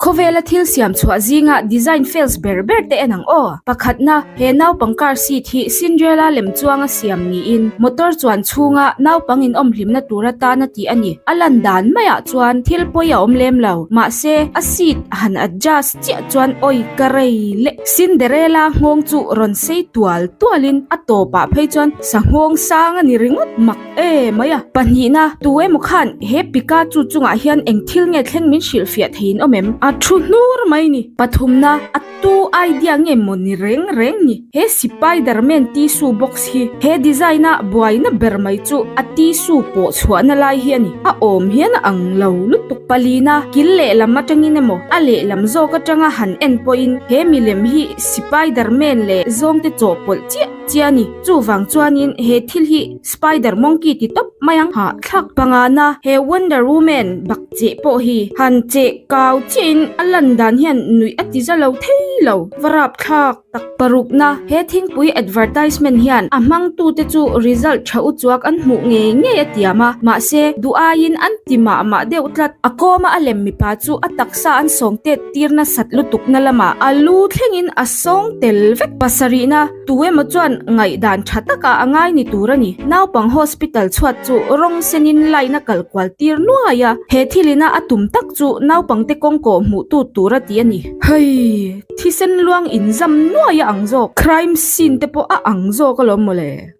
Khawvela thil siam chhuah zinga design fails ber ber te en ang aw. Pakhatna, he naupang car seat hi Cinderella lem chuanga siam niin motor chuan chhunga naupang in awm hlimna tur atana tih a ni. A lan dan maiah chuan thil pawi a awm lem lo. Mahse, a seat han adjust chiah chuan awi ka rei leh. Cinderella nghawng chu rawn sei tual tualin a tawpah phei chuan sanghawng sang a ni ringawt mak. E mai a, pahnihna, tu emaw khan he Pikachu chungah hian eng thil nge thleng min hrilhfiah theiin awm em? A thu hnur mai ni. Pathumna, a tu idea nge maw ni reng reng ni? He Spiderman tissue box hi he design a buaina ber mai chu a tissue pawh chhuahna lai hi a ni. A awm hian a ang lo lutuk. Palina, kil lehlam atangin emaw a lehlam zawk atanga han en pawhin he milem hi Spiderman leh zawngte chawhpawlh chiah Chia ni, chuvang chuanin he thil hi Spider Monkey ti tawp mai ang. Hah thlak pangana he Wonder Woman bak cheh pawh hi han cheh kau chiahin a lan dan hian nuih a ti za lo thei lo. Va rap thlak tak parukna he thingpui advertisement hian a hmangtute chu result tha u chuak an hmuh ngei ngei a tiam a, mahse duh aiin an ti mah mah deuh tlat. A kawma a lem mipa chu a taksa an sawng tet tir nasat lutukna lamah a lu thlengin a sawng tel vek. Pasarihna. Tu emaw chuan ngaihdan tha taka a ngai ni tur a ni. Naupang hospital chhuat chu rawng senin line a kal kual tir nuai a, he thilina a tum tak chu naupangte kawngkawh hmuh tu tur a ti a ni. Hei, thisen luang inzam nuai a ang zawk, crime scene te pawh a ang zawk alawm mawle.